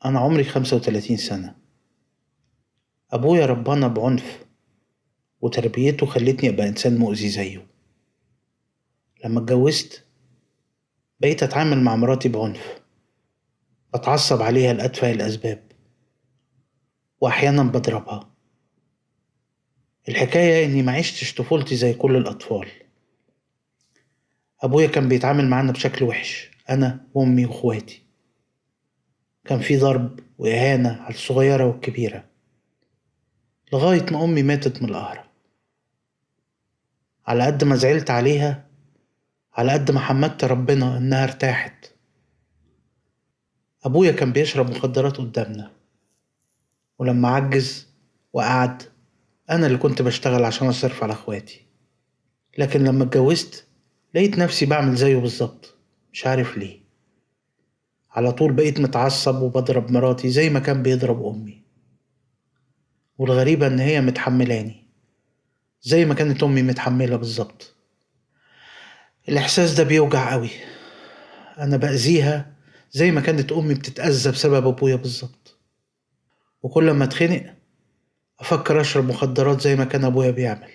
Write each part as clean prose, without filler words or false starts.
أنا عمري 35 سنة. أبويا ربانا بعنف، وتربيته خلتني أبقى إنسان مؤذي زيه. لما اتجوزت بقيت أتعامل مع مراتي بعنف، بتعصب عليها لأتفه الأسباب، وأحيانا بضربها. الحكاية إني ما عشتش طفولتي زي كل الأطفال. أبويا كان بيتعامل معانا بشكل وحش، أنا وأمي وإخواتي. كان في ضرب وإهانة على الصغيرة والكبيرة، لغاية ما أمي ماتت من القهرة. على قد ما زعلت عليها، على قد ما حمدت ربنا إنها ارتاحت. أبويا كان بيشرب مخدرات قدامنا، ولما عجز وقعد أنا اللي كنت بشتغل عشان أصرف على أخواتي. لكن لما اتجوزت لقيت نفسي بعمل زيه بالظبط، مش عارف ليه. على طول بقيت متعصب وبضرب مراتي زي ما كان بيضرب أمي. والغريبة إن هي متحملاني زي ما كانت أمي متحملة بالظبط. الإحساس ده بيوجع قوي. أنا بأذيها زي ما كانت أمي بتتأذى بسبب أبويا بالظبط. وكل ما اتخنق أفكر أشرب مخدرات زي ما كان أبويا بيعمل.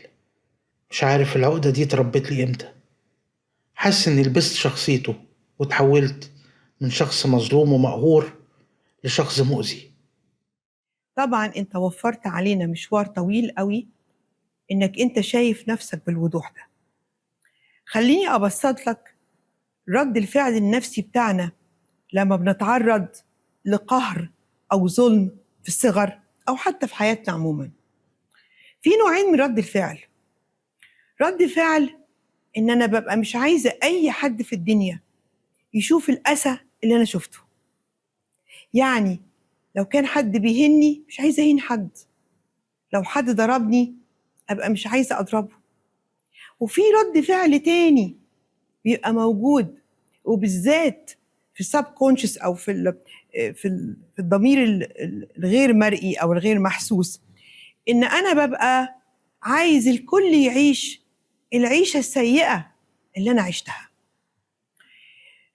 مش عارف العقدة دي اتربت لي إمتى. حاسس إني لبست شخصيته وتحولت من شخص مظلوم ومقهور لشخص مؤذي. طبعا انت وفرت علينا مشوار طويل قوي انك انت شايف نفسك بالوضوح ده. خليني ابسط لك رد الفعل النفسي بتاعنا لما بنتعرض لقهر او ظلم في الصغر او حتى في حياتنا عموما. في نوعين من رد الفعل. رد فعل ان انا ببقى مش عايزه اي حد في الدنيا يشوف الاسى اللي انا شفته. يعني لو كان حد بيهني مش عايزه اهين حد، لو حد ضربني ابقى مش عايزه اضربه. وفي رد فعل تاني بيبقى موجود، وبالذات في ال subconscious او في الضمير الغير مرئي او الغير محسوس، ان انا ببقى عايز الكل يعيش العيشة السيئة اللي انا عشتها.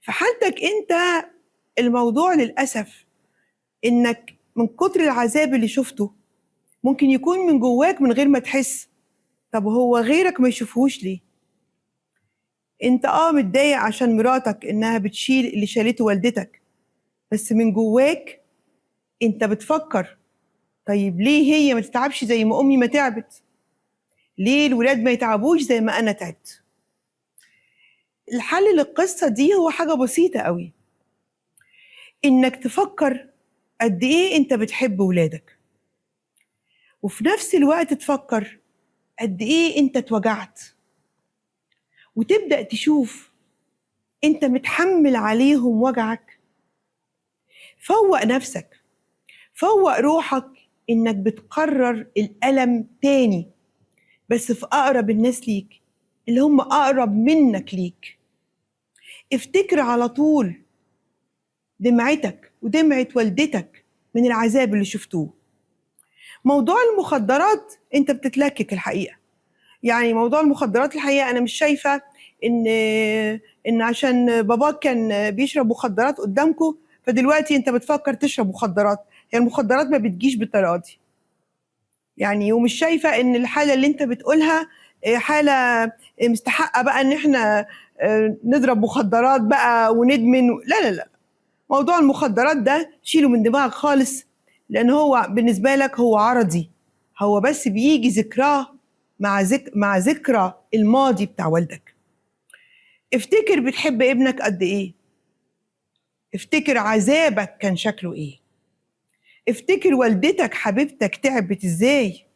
في حالتك انت الموضوع للاسف انك من كتر العذاب اللي شفته ممكن يكون من جواك من غير ما تحس، طب هو غيرك ما يشوفهوش ليه؟ انت متضايق عشان مراتك انها بتشيل اللي شالته والدتك، بس من جواك انت بتفكر طيب ليه هي ما تتعبش زي ما امي ما تعبت؟ ليه الولاد ما يتعبوش زي ما انا تعبت؟ الحل للقصة دي هو حاجة بسيطة قوي، انك تفكر قد ايه انت بتحب ولادك، وفي نفس الوقت تفكر قد ايه انت اتوجعت، وتبدأ تشوف انت متحمل عليهم وجعك. فوق نفسك، فوق روحك انك بتقرر الألم تاني، بس في أقرب الناس ليك اللي هم أقرب منك ليك. افتكر على طول دمعتك ودمعة والدتك من العذاب اللي شفتوه. موضوع المخدرات انت بتتلكك الحقيقة، يعني موضوع المخدرات الحقيقة أنا مش شايفة إن عشان باباك كان بيشرب مخدرات قدامكم فدلوقتي أنت بتفكر تشرب مخدرات. هي المخدرات ما بتجيش بالطريقة دي يعني. ومش شايفة إن الحالة اللي أنت بتقولها حالة مستحقة بقى إن إحنا نضرب مخدرات بقى وندمن. لا لا لا، موضوع المخدرات ده شيله من دماغك خالص، لأن هو بالنسبة لك هو عرضي، هو بس بيجي ذكراه مع ذكرى الماضي بتاع والدك. افتكر بتحب ابنك قد ايه، افتكر عذابك كان شكله ايه، افتكر والدتك حبيبتك تعبت ازاي،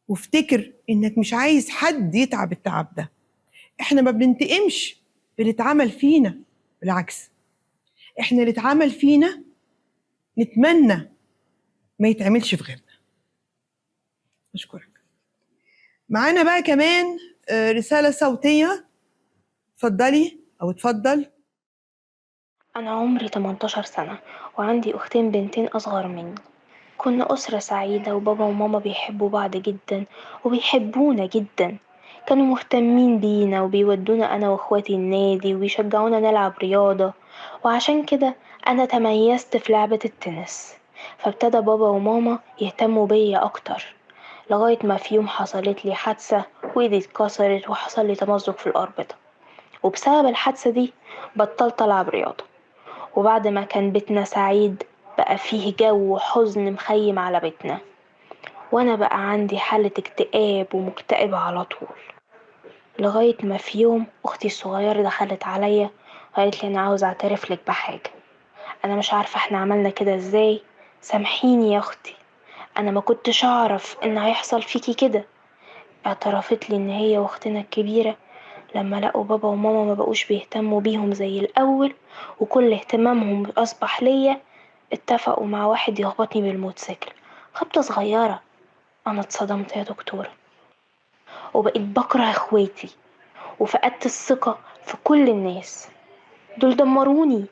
وافتكر انك مش عايز حد يتعب التعب ده. احنا ما بننتقمش باللي اتعمل فينا، بالعكس احنا اللي اتعمل فينا نتمنى ما يتعملش في غيرنا. اشكرك. معانا بقى كمان رسالة صوتية، اتفضلي أو اتفضل. أنا عمري 18 سنة وعندي أختين بنتين أصغر مني. كنا أسرة سعيدة وبابا وماما بيحبوا بعض جدا وبيحبونا جدا، كانوا مهتمين بينا وبيودونا أنا وإخواتي النادي وبيشجعونا نلعب رياضة، وعشان كده أنا تميزت في لعبة التنس. فابتدى بابا وماما يهتموا بيا أكتر، لغاية ما في يوم حصلت لي حادثة وإيدي اتكسرت وحصل لي تمزق في الأربطة، وبسبب الحادثة دي بطلت ألعب رياضة. وبعد ما كان بيتنا سعيد بقى فيه جو حزن مخيم على بيتنا، وأنا بقى عندي حالة اكتئاب ومكتئبة على طول. لغاية ما في يوم أختي الصغيرة دخلت عليا وقالت لي أنا عاوزة أعترف لك بحاجة، أنا مش عارفة احنا عملنا كده ازاي، سامحيني يا أختي، أنا ما كنتش أعرف إن هيحصل فيكي كده. اعترفت لي إن هي وأختنا الكبيرة لما لقوا بابا وماما ما بقوش بيهتموا بيهم زي الأول وكل اهتمامهم أصبح ليا، اتفقوا مع واحد يخبطني بالموتوسيكل خبطة صغيرة. أنا اتصدمت يا دكتورة، وبقيت بكره اخواتي وفقدت الثقة في كل الناس، دول دمروني.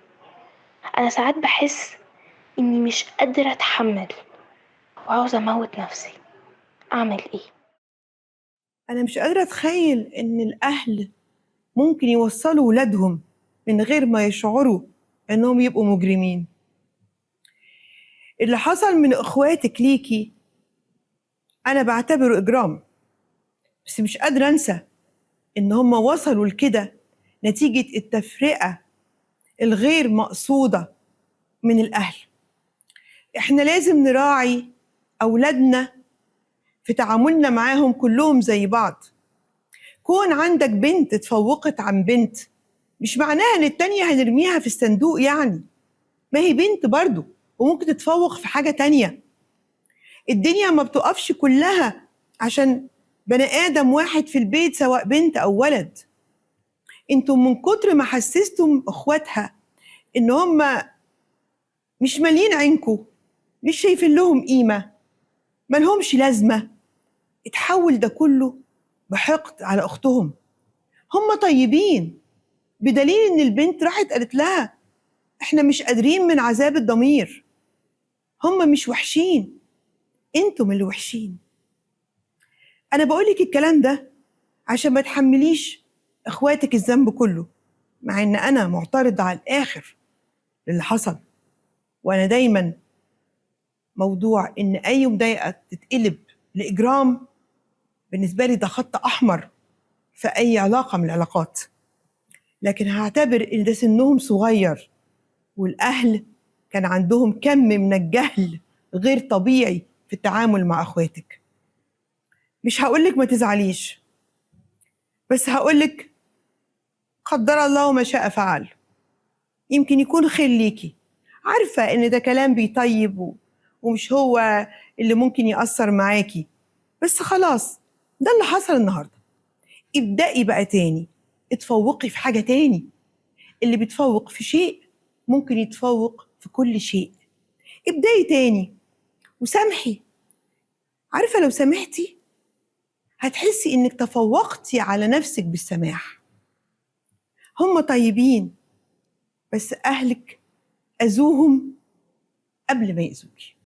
أنا ساعات بحس إني مش قادرة أتحمل وعاوزة أموت نفسي، أعمل إيه؟ أنا مش قادرة أتخيل إن الأهل ممكن يوصلوا ولادهم من غير ما يشعروا إنهم يبقوا مجرمين. اللي حصل من إخواتك ليكي أنا بعتبره إجرام، بس مش قادرة أنسى إن هم وصلوا لكده نتيجة التفرقة الغير مقصودة من الأهل. إحنا لازم نراعي أولادنا في تعاملنا معاهم كلهم زي بعض. كون عندك بنت اتفوقت عن بنت مش معناها إن التانية هنرميها في الصندوق، يعني ما هي بنت برضو وممكن تتفوق في حاجة تانية. الدنيا ما بتقفش كلها عشان بني آدم واحد في البيت سواء بنت أو ولد. انتم من كتر ما حسستم اخواتها ان هم مش مالين عينكم، مش شايفين لهم قيمة، مالهمش لازمة، اتحول ده كله بحقد على اختهم. هم طيبين بدليل ان البنت راحت قالت لها احنا مش قادرين من عذاب الضمير. هم مش وحشين، انتم اللي وحشين. انا بقولك الكلام ده عشان ما تحمليش اخواتك الذنب كله، مع ان انا معترضة على الاخر للي حصل. وانا دايما موضوع ان اي مضايقة تتقلب لاجرام بالنسبة لي ده خط احمر في اي علاقة من العلاقات، لكن هعتبر ان ده سنهم صغير والاهل كان عندهم كم من الجهل غير طبيعي في التعامل مع اخواتك. مش هقولك ما تزعليش، بس هقولك قدر الله ما شاء فعل، يمكن يكون خير ليكي. عارفة إن ده كلام بيطيب ومش هو اللي ممكن يأثر معاكي، بس خلاص ده اللي حصل النهاردة. ابدأي بقى تاني، اتفوقي في حاجة تاني. اللي بيتفوق في شيء ممكن يتفوق في كل شيء. ابدأي تاني وسامحي. عارفة لو سامحتي هتحسي إنك تفوقتي على نفسك بالسماح. هم طيبين بس أهلك أذوهم قبل ما يأذوكي.